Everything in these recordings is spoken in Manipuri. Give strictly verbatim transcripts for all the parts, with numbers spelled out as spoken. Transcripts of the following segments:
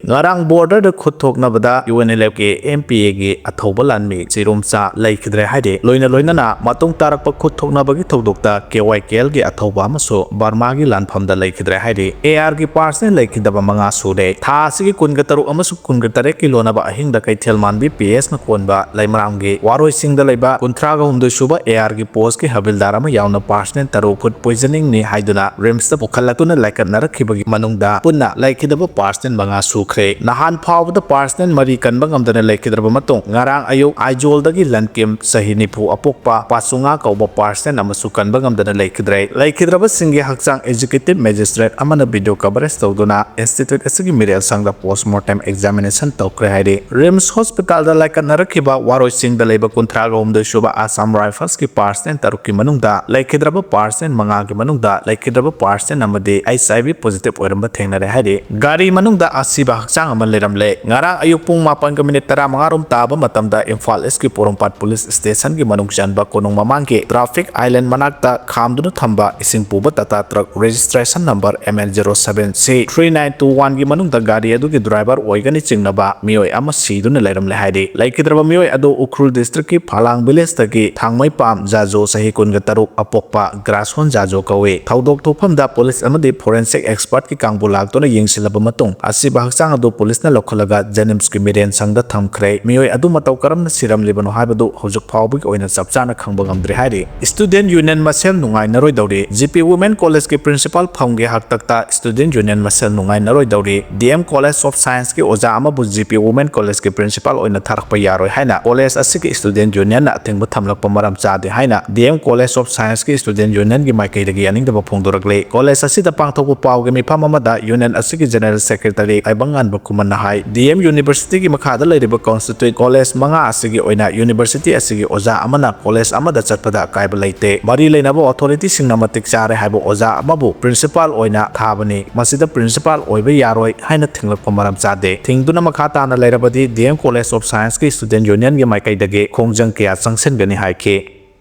ꯉꯔꯥꯡ border ꯗ ꯈꯨꯠ ꯊꯣꯛꯅꯕꯗ U N L F ꯀꯤ M P A ꯒꯤ ꯑꯊꯧꯕ ꯂꯥꯟꯃꯤ ꯆꯤꯔꯨꯝꯆꯥ ꯂꯩꯈꯤꯗ꯭ꯔꯦ ꯍꯥꯏꯔꯤ꯫ ꯂꯣꯏꯅ ꯂꯣꯏꯅꯅ ꯃꯇꯨꯡ ꯇꯥꯔꯛꯄ ꯈꯨꯠ ꯊꯣꯛꯅꯕꯒꯤ ꯊꯧꯗꯣꯛꯇ K Y K L ꯒꯤ ꯑꯊꯧꯕ ꯑꯃꯁꯨ ꯕꯔꯃꯥꯒꯤ ꯂꯥꯟꯐꯝꯗ ꯂꯩꯈꯤꯗ꯭ꯔꯦ ꯍꯥꯏꯔꯤ꯫ A R ꯒꯤ personnel ꯂꯩꯈꯤꯗꯕ ꯃꯉꯥ ꯁꯨꯔꯦ꯫ ꯊꯥ ꯑꯁꯤꯒꯤ ꯀꯨꯟꯒ ꯇꯔꯨꯛ ꯑꯃꯁꯨꯡ ꯀꯨꯟꯒ ꯇꯔꯦꯠꯀꯤ ꯂꯣꯟꯅꯕ ꯑꯍꯤꯡꯗ ꯀꯩꯊꯦꯜ ꯃꯥꯟꯕꯤ P S ꯅ ꯀꯣꯟꯕ ꯂꯩꯃꯔꯥꯝꯒꯤ ꯋꯥꯔꯣꯏꯁꯤꯡꯗ ꯂꯩꯕ ꯀꯨꯟꯊ꯭ꯔꯥꯒ ꯍꯨꯝꯗꯣꯏ ꯁꯨꯕ A R ꯒꯤ post ꯀꯤ ꯍꯕꯤꯜꯗꯥꯔ ꯑꯃ ꯌꯥꯎꯅ personnel ꯇꯔꯨꯛ food poisoning ꯅꯤ ꯍꯥꯏꯗꯨꯅ RIMS ꯇ ꯄꯨꯈꯠꯂꯛꯇꯨꯅ ꯂꯥꯏꯀꯠꯅꯔꯛꯈꯤꯕꯒꯤ ꯃꯅꯨꯡꯗ ꯄꯨꯟꯅ ꯂꯩꯈꯤꯗꯕ personnel ꯃꯉꯥ ꯁꯨꯈ꯭ꯔꯦ꯫ ꯅꯍꯥꯟ ꯐꯥꯎꯕꯗ personnel ꯃꯔꯤ ꯀꯟꯕ ꯉꯝꯗꯅ ꯂꯩꯈꯤꯗ꯭ꯔꯕ ꯃꯇꯨꯡ, ꯉꯔꯥꯡ ꯑꯌꯨꯛ ꯑꯥꯏꯖꯣꯜꯗꯒꯤ ꯂꯟꯀꯤꯝ ꯆꯍꯤ ꯅꯤꯐꯨ ꯑꯄꯣꯛꯄ ꯄꯥꯁꯨꯉꯥ ꯀꯧꯕ personnel ꯑꯃꯁꯨ ꯀꯟꯕ ꯉꯝꯗꯅ ꯂꯩꯈꯤꯗ꯭ꯔꯦ꯫ ꯂꯩꯈꯤꯗ꯭ꯔꯕꯁꯤꯡꯒꯤ ꯍꯛꯆꯥꯡ executive magistrate ꯑꯃꯅ video coverage ꯇꯧꯗꯨꯅ institute ꯑꯁꯤꯒꯤ ꯃꯤꯔꯦꯜ ꯁꯪꯗ post mortem examination ꯇꯧꯈ꯭ꯔꯦ ꯍꯥꯏꯔꯤ꯫ RIMS hospital ꯗ ꯂꯥꯏꯀꯠꯅꯔꯛꯈꯤꯕ ꯋꯥꯔꯣꯏꯁꯤꯡꯗ ꯂꯩꯕ ꯀꯨꯟꯊ꯭ꯔꯥꯒ ꯍꯨꯝꯗꯣꯏ ꯁꯨꯕ Assam Rifles ꯀꯤ personnel ꯇꯔꯨꯛꯀꯤ ꯃꯅꯨꯡꯗ ꯂꯩꯈꯤꯗ꯭ꯔꯕ personnel ꯃꯉꯥꯒꯤ ꯃꯅꯨꯡꯗ ꯂꯩꯈꯤꯗ꯭ꯔꯕ personnel ꯑꯃꯗꯤ H I V positive ꯑꯣꯏꯔꯝꯕ ꯊꯦꯡꯅꯔꯦ ꯍꯥꯏꯔꯤ꯫ ꯒꯥꯔꯤ ꯃꯅꯨꯡꯗ ꯑꯁꯤꯕ ꯍꯛꯆꯥꯡ ꯑꯃ ꯂꯩꯔꯝꯂꯦ꯫ ꯉꯔꯥꯡ ꯑꯌꯨꯛ ꯄꯨꯡ ꯃꯥꯄꯟꯒ minute ꯇꯔꯥꯃꯉꯥ ꯔꯣꯝ ꯇꯥꯕ ꯃꯇꯝꯗ ꯏꯝꯐꯥꯜ East ꯀꯤ ꯄꯣꯔꯣꯝꯄꯥꯠ police station ꯒꯤ ꯃꯅꯨꯡ ꯆꯟꯕ ꯀꯣꯅꯨꯡ ꯃꯃꯥꯡꯒꯤ traffic island ꯃꯅꯥꯛꯇ ꯈꯥꯝꯗꯨꯅ ꯊꯝꯕ ꯏꯁꯤꯡ ꯄꯨꯕ Tata truck registration number M N zero seven C three nine two one ꯒꯤ ꯃꯅꯨꯡꯗ ꯒꯥꯔꯤ ꯑꯗꯨꯒꯤ driver ꯑꯣꯏꯒꯅꯤ ꯆꯤꯡꯅꯕ ꯃꯤꯑꯣꯏ ꯑꯃ ꯁꯤꯗꯨꯅ ꯂꯩꯔꯝꯂꯦ ꯍꯥꯏꯔꯤ꯫ ꯂꯩꯈꯤꯗ꯭ꯔꯕ ꯃꯤꯑꯣꯏ ꯑꯗꯨ ꯎꯈ꯭ꯔꯨꯜ district ꯀꯤ ꯐꯥꯂꯥꯡ village ꯇꯒꯤ ꯊꯥꯡꯃꯩꯄꯥꯝ ꯖꯥꯖꯣ ꯆꯍꯤ ꯀꯨꯟꯒ ꯇꯔꯨꯛ ꯑꯄꯣꯛꯄ ꯒ꯭ꯔꯥꯁꯣꯟ ꯖꯥꯖꯣ ꯀꯧꯏ꯫ ꯊꯧꯗꯣꯛ ꯊꯣꯛꯐꯝꯗ police ꯑꯃꯗꯤ forensic expert ꯀꯤ ꯀꯥꯡꯕꯨ ꯂꯥꯛꯇꯨꯅ ꯌꯦꯡꯁꯤꯜꯂꯕ ꯃꯇꯨꯡ ꯑꯁꯤꯕ ꯍꯛꯆꯥꯡ ꯑꯗꯨ police ꯅ ꯂꯧꯈꯠꯂꯒ JNIMS ꯀꯤ ꯃꯤꯔꯦꯟ ꯁꯪꯗ ꯊꯝꯈ꯭ꯔꯦ꯫ ꯃꯤꯑꯣꯏ ꯑꯗꯨ ꯃꯇꯧ ꯀꯔꯝꯅ ꯁꯤꯔꯝꯂꯤꯕꯅꯣ ꯍꯥꯏꯕꯗꯨ ꯍꯧꯖꯤꯛ ꯐꯥꯎꯕꯒꯤ ꯑꯣꯏꯅ ꯆꯞ ꯆꯥꯅ ꯈꯪꯕ ꯉꯝꯗ꯭ꯔꯤ ꯍꯥꯏꯔꯤ꯫ Student union ꯃꯁꯦꯜ ꯅꯨꯡꯉꯥꯏꯅꯔꯣꯏꯗꯧꯔꯤ꯫ G P Women College ꯀꯤ principal ꯐꯝꯒꯤ ꯍꯥꯛꯇꯛꯇ student union ꯃꯁꯦꯜ ꯅꯨꯡꯉꯥꯏꯅꯔꯣꯏꯗꯧꯔꯤ꯫ D M College of Science ꯀꯤ ꯑꯣꯖꯥ ꯑꯃꯕꯨ G P Women College ꯀꯤ principal ꯑꯣꯏꯅ ꯊꯥꯔꯛꯄ ꯌꯥꯔꯣꯏ ꯍꯥꯏꯅ college ꯑꯁꯤꯒꯤ student union ꯅ ꯑꯊꯤꯡꯕ ꯊꯝꯂꯛꯄ ꯃꯔꯝ ꯆꯥꯗꯦ ꯍꯥꯏꯅ D M College of Science ꯀꯤ student union ꯒꯤ ꯃꯥꯏꯀꯩꯗꯒꯤ ꯌꯥꯅꯤꯡꯗꯕ ꯐꯣꯡꯗꯣꯔꯛꯂꯤ꯫ College ꯑꯁꯤꯗ ꯄꯥꯡꯊꯣꯛꯄ ꯄꯥꯎꯒꯤ ꯃꯤꯐꯝ ꯑꯃꯗ union ꯑꯁꯤꯒꯤ general secretary ꯇꯥꯏꯕꯪꯉꯥꯟꯕ ꯈꯨꯃꯟꯅ ꯍꯥꯏ, D M University ꯒꯤ ꯃꯈꯥꯗ ꯂꯩꯔꯤꯕ constituent college ꯃꯉꯥ ꯑꯁꯤꯒꯤ ꯑꯣꯏꯅ university ꯑꯁꯤꯒꯤ ꯑꯣꯖꯥ ꯑꯃꯅ college ꯑꯃꯗ ꯆꯠꯄꯗ ꯑꯀꯥꯏꯕ ꯂꯩꯇꯦ꯫ ꯃꯔꯤ ꯂꯩꯅꯕ authority ꯁꯤꯡꯅ ꯃꯇꯤꯛ ꯆꯥꯔꯦ ꯍꯥꯏꯕ ꯑꯣꯖꯥ ꯑꯃꯕꯨ principal ꯑꯣꯏꯅ ꯊꯥꯕꯅꯤ꯫ ꯃꯁꯤꯗ principal ꯑꯣꯏꯕ ꯌꯥꯔꯣꯏ ꯍꯥꯏꯅ ꯊꯤꯡꯂꯛꯄ ꯃꯔꯝ ꯆꯥꯗꯦ꯫ ꯊꯤꯡꯗꯨꯅ ꯃꯈꯥ ꯇꯥꯅ ꯂꯩꯔꯕꯗꯤ D M College of Science ꯀꯤ student union ꯒꯤ ꯃꯥꯏꯀꯩꯗꯒꯤ ꯈꯣꯡꯖꯪ ꯀꯌꯥ ꯆꯪꯁꯤꯟꯒꯅꯤ ꯍꯥꯏꯈꯤ꯫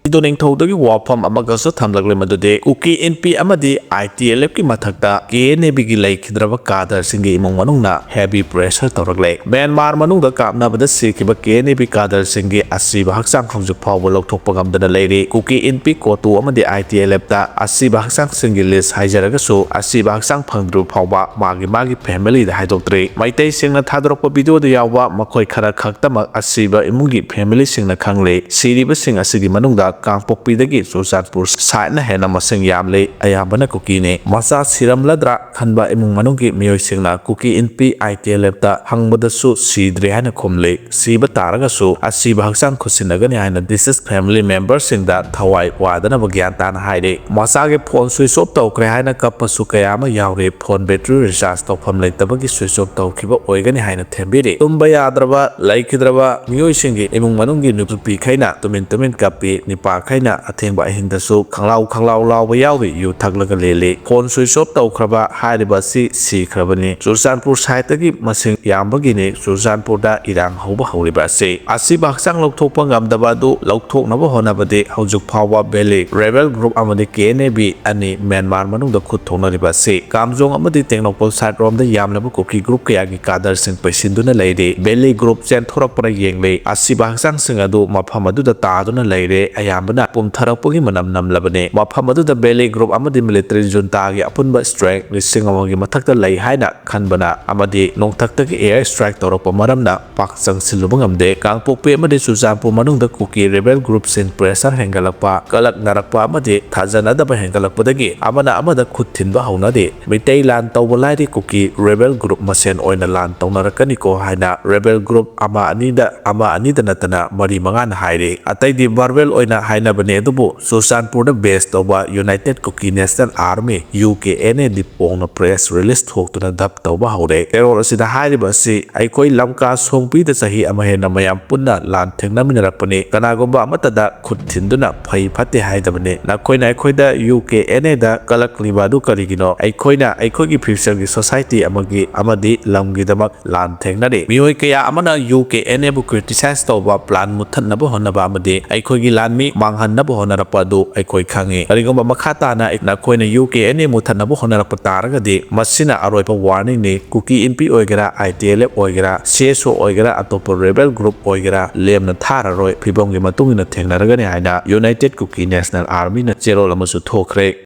ꯁꯤꯗꯣ ꯅꯤꯡꯊꯧꯗꯒꯤ ꯋꯥꯐꯝ ꯑꯃꯒꯁꯨ ꯊꯝꯂꯛꯂꯦ, ꯃꯗꯨꯗꯤ ꯀꯨꯀꯤ ꯏꯟꯄꯤ ꯑꯃꯗꯤ ꯑꯥꯏ ꯇꯤ ꯑꯦꯜ ꯑꯦꯐꯀꯤ ꯃꯊꯛꯇ ꯀꯦ ꯑꯦꯟ ꯑꯦ ꯕꯤꯒꯤ ꯂꯩꯈꯤꯗ꯭ꯔꯕ ꯀꯥꯗꯔꯁꯤꯡꯒꯤ ꯏꯃꯨꯡ ꯃꯅꯨꯡꯅ heavy pressure ꯇꯧꯔꯛꯂꯦ꯫ ꯃ꯭ꯌꯥꯟꯃꯥꯔ ꯃꯅꯨꯡꯗ ꯀꯥꯞꯅꯕꯗ ꯁꯤꯈꯤꯕ ꯀꯦ ꯑꯦꯟ ꯑꯦ ꯕꯤ ꯀꯥꯗꯔꯁꯤꯡꯒꯤ ꯑꯁꯤꯕ ꯍꯛꯆꯥꯡ ꯍꯧꯖꯤꯛ ꯐꯥꯎꯕ ꯂꯧꯊꯣꯛꯄ ꯉꯝꯗꯅ ꯂꯩꯔꯤ꯫ ꯀꯨꯀꯤ ꯏꯟꯄꯤ, ꯀꯣꯇꯨ ꯑꯃꯗꯤ ꯑꯥꯏ ꯇꯤ ꯑꯦꯜ ꯑꯦꯐꯇ ꯑꯁꯤꯕ ꯍꯛꯆꯥꯡꯁꯤꯡꯒꯤ list ꯍꯥꯏꯖꯔꯒꯁꯨ, ꯑꯁꯤꯕ ꯍꯛꯆꯥꯡ ꯐꯪꯗ꯭ꯔꯤꯕ ꯐꯥꯎꯕ ꯃꯥꯒꯤ ꯃꯥꯒꯤ familyꯗ ꯍꯥꯏꯗꯣꯛꯇ꯭ꯔꯤ꯫ ꯃꯩꯇꯩꯁꯤꯡꯅ ꯊꯥꯗꯣꯔꯛꯄ videoꯗ ꯌꯥꯎꯕ ꯃꯈꯣꯏ ꯈꯔ ꯈꯛꯇꯃꯛ ꯑꯁꯤꯕ ꯏꯃꯨꯡꯒꯤ familyꯁꯤꯡꯅ ꯈꯪꯂꯦ꯫ ꯁꯤꯔꯤꯕꯁꯤꯡ ꯑꯁꯤꯒꯤ ꯃꯅꯨꯡꯗ ꯀꯥꯡꯄꯣꯛꯄꯤꯗꯒꯤ ꯆꯨꯔꯆꯥꯟꯄꯨꯔ sideꯅ ꯍꯦꯟꯅ ꯃꯁꯤꯡ ꯌꯥꯝꯂꯤ, ꯑꯌꯥꯝꯕꯅ ꯀꯨꯀꯤꯅꯤ꯫ ꯃꯆꯥ ꯁꯤꯔꯝꯂꯗ꯭ꯔꯥ ꯈꯟꯕ ꯏꯃꯨꯡ ꯃꯅꯨꯡꯒꯤ ꯃꯤꯑꯣꯏꯁꯤꯡꯅ ꯀꯨꯀꯤ ꯏꯟꯄꯤ ꯑꯥꯏ ꯇꯤ ꯑꯦꯜ ꯑꯦꯐꯇ ꯍꯪꯕꯗꯁꯨ ꯁꯤꯗ꯭ꯔꯦ ꯍꯥꯏꯅ ꯈꯨꯝꯂꯤ꯫ ꯁꯤꯕ ꯇꯥꯔꯒꯁꯨ ꯑꯁꯤꯕ ꯍꯛꯆꯥꯡ ꯈꯨꯠꯁꯤꯟꯅꯒꯅꯤ ꯍꯥꯏꯅ deceased family memberꯁꯤꯡꯗ ꯊꯋꯥꯏ ꯋꯥꯗꯅꯕ ꯒ꯭ꯌꯥꯟ ꯇꯥꯅ ꯍꯥꯏꯔꯤ꯫ ꯃꯆꯥꯒꯤ phone switch off ꯇꯧꯈ꯭ꯔꯦ ꯍꯥꯏꯅ ꯀꯞꯄꯁꯨ ꯀꯌꯥ ꯑꯃ ꯌꯥꯎꯔꯤ꯫ Phone battery recharge ꯇꯧꯐꯝ ꯂꯩꯇꯕꯒꯤ switch off ꯇꯧꯈꯤꯕ ꯑꯣꯏꯒꯅꯤ ꯍꯥꯏꯅ ꯊꯦꯝꯕꯤꯔꯤ꯫ ꯇꯨꯝꯕ ꯌꯥꯗ꯭ꯔꯕ ꯂꯩꯈꯤꯗ꯭ꯔꯕ ꯃꯤꯑꯣꯏꯁꯤꯡꯒꯤ ꯏꯃꯨꯡ ꯃꯅꯨꯡꯒꯤ ꯅꯨꯄꯤꯈꯩꯅ ꯇꯨꯃꯤꯟ ꯇꯨꯃꯤꯟ ꯀꯞꯄꯤ꯫ ꯅꯤꯄꯥꯈꯩꯅ ꯑꯊꯦꯡꯕ ꯑꯍꯤꯡꯗꯁꯨ ꯈꯪꯂꯥꯎ ꯈꯪꯂꯥꯎ ꯂꯥꯎꯕ ꯌꯥꯎꯔꯤ, ꯌꯨ ꯊꯛꯂꯒ ꯂꯦꯜꯂꯤ꯫ Phone switch off ꯇꯧꯈ꯭ꯔꯕ ꯍꯥꯏꯔꯤꯕ ꯑꯁꯤ ꯁꯤꯈ꯭ꯔꯕꯅꯤ꯫ ꯆꯨꯔꯆꯥꯟꯄꯨꯔ sideꯇꯒꯤ ꯃꯁꯤꯡ ꯌꯥꯝꯕꯒꯤꯅꯤ꯫ ꯆꯨꯔꯆꯥꯟꯄꯨꯔꯗ ꯏꯔꯥꯡ ꯍꯧꯕ ꯍꯧꯔꯤꯕ ꯑꯁꯤ꯫ ꯑꯁꯤꯕ ꯍꯛꯆꯥꯡ ꯂꯧꯊꯣꯛꯄ ꯉꯝꯗꯕ ꯑꯗꯨ ꯂꯧꯊꯣꯛꯅꯕ ꯍꯣꯠꯅꯕꯗꯤ ꯍꯧꯖꯤꯛ ꯐꯥꯎꯕ Valley Rebel Group ꯑꯃꯗꯤ ꯀꯦ ꯑꯦꯟ ꯑꯦ ꯕꯤ ꯑꯅꯤ ꯃ꯭ꯌꯥꯟꯃꯥꯔ ꯃꯅꯨꯡꯗ ꯈꯨꯠ ꯊꯣꯛꯅꯔꯤꯕ ꯑꯁꯤ꯫ ꯀꯥꯝꯖꯣꯡ ꯑꯃꯗꯤ ꯇꯦꯡꯅꯧꯄꯜ sideꯔꯣꯝꯗ ꯌꯥꯝꯂꯕ ꯀꯨꯀꯤ group ꯀꯌꯥꯒꯤ ꯀꯥꯗꯔꯁꯤꯡ ꯄꯩꯁꯤꯟꯗꯨꯅ ꯂꯩꯔꯤ꯫ Valley Group ꯆꯦꯟꯊꯣꯔꯛꯄꯅ ꯌꯦꯡꯂꯤ꯫ ꯑꯁꯤꯕ ꯍꯛꯆꯥꯡꯁꯤꯡ ꯑꯗꯨ ꯃꯐꯝ ꯑꯗꯨꯗ ꯇꯥꯗꯨꯅ ꯂꯩꯔꯦ꯫ ꯑꯌꯥꯝꯕꯅ ꯄꯨꯝꯊꯔꯛꯄꯒꯤ ꯃꯅꯝ ꯅꯝꯂꯕꯅꯤ꯫ ꯃꯐꯝ ꯑꯗꯨꯗ Valley Group ꯑꯃꯗꯤ military juntaꯒꯤ ꯑꯄꯨꯟꯕ strength ꯂꯤꯁꯤꯡ ꯑꯃꯒꯤ ꯃꯊꯛꯇ ꯂꯩ ꯍꯥꯏꯅ ꯈꯟꯕꯅ ꯑꯃꯗꯤ ꯅꯣꯡꯊꯛꯇꯒꯤ air strike ꯇꯧꯔꯛꯄ ꯃꯔꯝꯅ ꯄꯥꯛ ꯆꯪꯁꯤꯜꯂꯨꯕ ꯉꯝꯗꯦ꯫ ꯀꯥꯡꯄꯣꯛꯄꯤ ꯑꯃꯗꯤ ꯆꯨꯔꯆꯥꯟꯄꯨꯔ ꯃꯅꯨꯡꯗ ꯀꯨꯀꯤ rebel groupꯁꯤꯡ pressure ꯍꯦꯟꯒꯠꯂꯛꯄ, ꯀꯂꯛꯅꯔꯛꯄ ꯑꯃꯗꯤ ꯊꯥꯖꯅꯗꯕ ꯍꯦꯟꯒꯠꯂꯛꯄꯗꯒꯤ ꯑꯃꯅ ꯑꯃꯗ ꯈꯨꯠ ꯊꯤꯟꯕ ꯍꯧꯅꯔꯤ꯫ ꯃꯤꯇꯩ ꯂꯥꯟ ꯇꯧꯕ ꯂꯥꯏꯔꯤ, ꯀꯨꯀꯤ rebel group ꯃꯁꯦꯟ ꯑꯣꯏꯅ ꯂꯥꯟ ꯇꯧꯅꯔꯛꯀꯅꯤꯀꯣ ꯍꯥꯏꯅ rebel group ꯑꯃ ꯑꯅꯤꯗ, ꯑꯃ ꯑꯅꯤꯗ ꯅꯠꯇꯅ ꯃꯔꯤ ꯃꯉꯥꯅ ꯍꯥꯏꯔꯤ꯫ ꯑꯇꯩꯗꯤ verbal ꯑꯣꯏꯅ ꯍꯥꯏꯅꯕꯅꯤ, ꯑꯗꯨꯕꯨ ꯆꯨꯔꯆꯥꯟꯄꯨꯔꯗ base ꯇꯧꯕ United Kuki National Army, U K N ꯑꯦꯗꯤ ꯐꯣꯡꯅ press release ꯊꯣꯛꯇꯨꯅ ꯙꯞ ꯇꯧꯕ ꯍꯧꯔꯦ꯫ Terror ꯑꯁꯤꯗ ꯍꯥꯏꯔꯤꯕ ꯑꯁꯤ ꯑꯩꯈꯣꯏ ꯂꯝꯀꯥ ꯁꯣꯡꯕꯤꯗ ꯆꯍꯤ ꯑꯃ ꯍꯦꯟꯅ ꯃꯌꯥꯝ ꯄꯨꯟꯅ ꯂꯥꯟ ꯊꯦꯡꯅꯃꯤꯟꯅꯔꯛꯄꯅꯤ꯫ ꯀꯅꯥꯒꯨꯝꯕ ꯑꯃꯠꯇꯗ ꯈꯨꯠ ꯊꯤꯟꯗꯨꯅ ꯐꯩ ꯐꯠꯇꯦ ꯍꯥꯏꯗꯕꯅꯤ꯫ ꯅꯈꯣꯏꯅ ꯑꯩꯈꯣꯏꯗ ꯌꯨ ꯀꯦ ꯑꯦꯟ ꯑꯦꯗ ꯀꯂꯛꯂꯤꯕ ꯑꯗꯨ ꯀꯔꯤꯒꯤꯅꯣ? ꯑꯩꯈꯣꯏꯅ ꯑꯩꯈꯣꯏꯒꯤ futureꯒꯤ society ꯑꯃꯒꯤ ꯑꯃꯗꯤ ꯂꯝꯒꯤꯗꯃꯛ ꯂꯥꯟ ꯊꯦꯡꯅꯔꯤ꯫ ꯃꯤꯑꯣꯏ ꯀꯌꯥ ꯑꯃꯅ ꯌꯨ ꯀꯦ ꯑꯦꯟ ꯑꯦꯕꯨ criticize ꯇꯧꯕ, plan ꯃꯨꯠꯊꯠꯅꯕ ꯍꯣꯠꯅꯕ ꯑꯃꯗꯤ ꯑꯩꯈꯣꯏꯒꯤ ꯂꯥꯟꯃꯤ ꯃꯥꯡꯍꯟꯅꯕ ꯍꯣꯠꯅꯔꯛꯄ ꯑꯗꯨ ꯑꯩꯈꯣꯏ ꯈꯪꯉꯤ꯫ ꯀꯔꯤꯒꯨꯝꯕ ꯃꯈꯥ ꯇꯥꯅ ꯅꯈꯣꯏꯅ ꯌꯨ ꯀꯦ ꯑꯦꯟ ꯑꯦ ꯃꯨꯊꯠꯅꯕ ꯍꯣꯠꯅꯔꯛꯄ ꯇꯥꯔꯒꯗꯤ, ꯃꯁꯤꯅ ꯑꯔꯣꯏꯕ warning ꯅꯤ꯫ ꯀꯨꯀꯤ ꯏꯟꯄꯤ ꯑꯣꯏꯒꯦꯔꯥ, ꯑꯥꯏ ꯇꯤ ꯑꯦꯜ ꯑꯦꯐ ꯑꯣꯏꯒꯦꯔꯥ, ꯁꯤ ꯑꯦꯁ ꯑꯣ ꯑꯣꯏꯒꯦꯔꯥ, ꯑꯇꯣꯞꯄ rebel group ꯑꯣꯏꯒꯦꯔꯥ, ꯂꯦꯝꯅ ꯊꯥꯔꯔꯣꯏ꯫ ꯐꯤꯕꯝꯒꯤ ꯃꯇꯨꯡ ꯏꯟꯅ ꯊꯦꯡꯅꯔꯒꯅꯤ ꯍꯥꯏꯅ United Kuki National Army ꯅ ꯆꯦꯔꯣꯜ ꯑꯃꯁꯨ ꯊꯣꯛꯈ꯭ꯔꯦ꯫